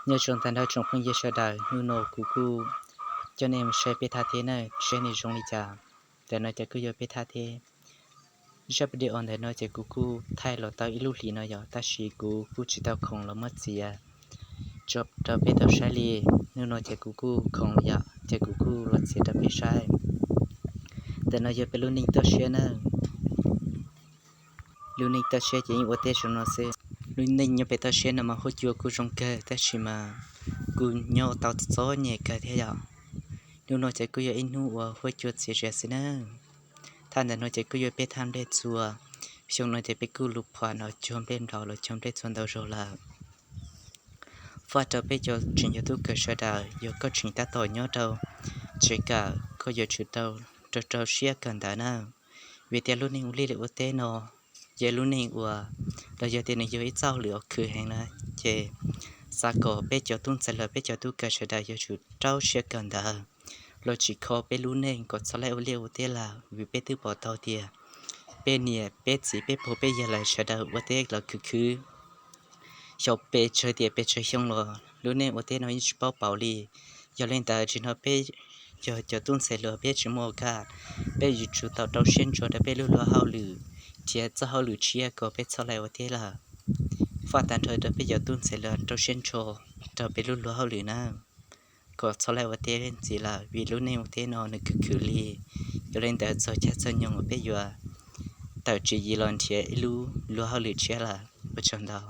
Nyob zoo tag nrho tsoom phooj ywg sawv daws, hnub no kuv kuj coj nej mus saib peb thaj teb na, saib nws zoo li cas. Ntawm no ces kuj yog peb thaj teb. Zaj video ntawm no ces kuv kuj thaij los tau ib lub hlis no yom, tab sis kuv kuj tsis tau khoom los muab txiav rau peb tau saib li. Hnub no ces kuv kuj khoom yom, ces kuv kuj los txiav rau peb saib. Ntawm no yog peb lub neej toj siab na. Lub neej toj siab ces yeej ua teb zoo no xwb. Lub neej nyob pem toj siab no mas huab cua kuj zoo kawg, tab sis mas kuj nyob tau txom nyem kawg thiab yom. Hnub no ces kuj yog ib hnub uas huab cua txias zias xwb na. Thaj ntawm no ces kuj yog peb thaj nplej txua. Xyoo no ces peb kuj lug phom no cog nplej nplaum los cog nplej txua ntau zaug lawm. Faj rau peb cov tseem cov tub kawm sawv daws, yog koj tseem tab tom nyob rau tsev kawm, koj yuav tsum rau rau siab kawm ntawv na. Vim tias lub neej ua liaj ua teb no yog lub neej uas, los yog tias nws yog ib txoj hauj lwm uas khwv heev na, ces xav kom peb cov tub ntxhais los peb cov tub kawm sawv daws yuav tsum rau siab kawm ntawv, los tsis kho peb lub neej kom txhob laij ua liaj ua teb lawm, vim peb twb pom tau tias peb niam peb txiv peb pog peb yawg lawv sawv daws ua teb los khwv khwv xyov pes tsawg tiam pes tsawg xyoo los lub neej ua teb no yeej tsis paub pauv li. Yog li ntawd tsim nyog peb yog cov tub ntxhais los peb tsis muaj kas, peb yuav tsum tau rau siab ntso rau peb lub luag hauj lwm, thiab txoj hauj lwm tshiab kom peb txhob laij ua teb lawm. Faj tag nrho rau peb cov tub ntxhais los rau siab ntso rau peb lub luag hauj lwm na, kom txhob laij ua teb ntxiv lawm, vim lub neej ua teb no nws khwv khwv li. Yog li ntawd txog caij txog nyoog uas peb yuav tawm tswv yim los nrhiav ib lub luag hauj lwm tshiab lawm. Ua tsaug ntau.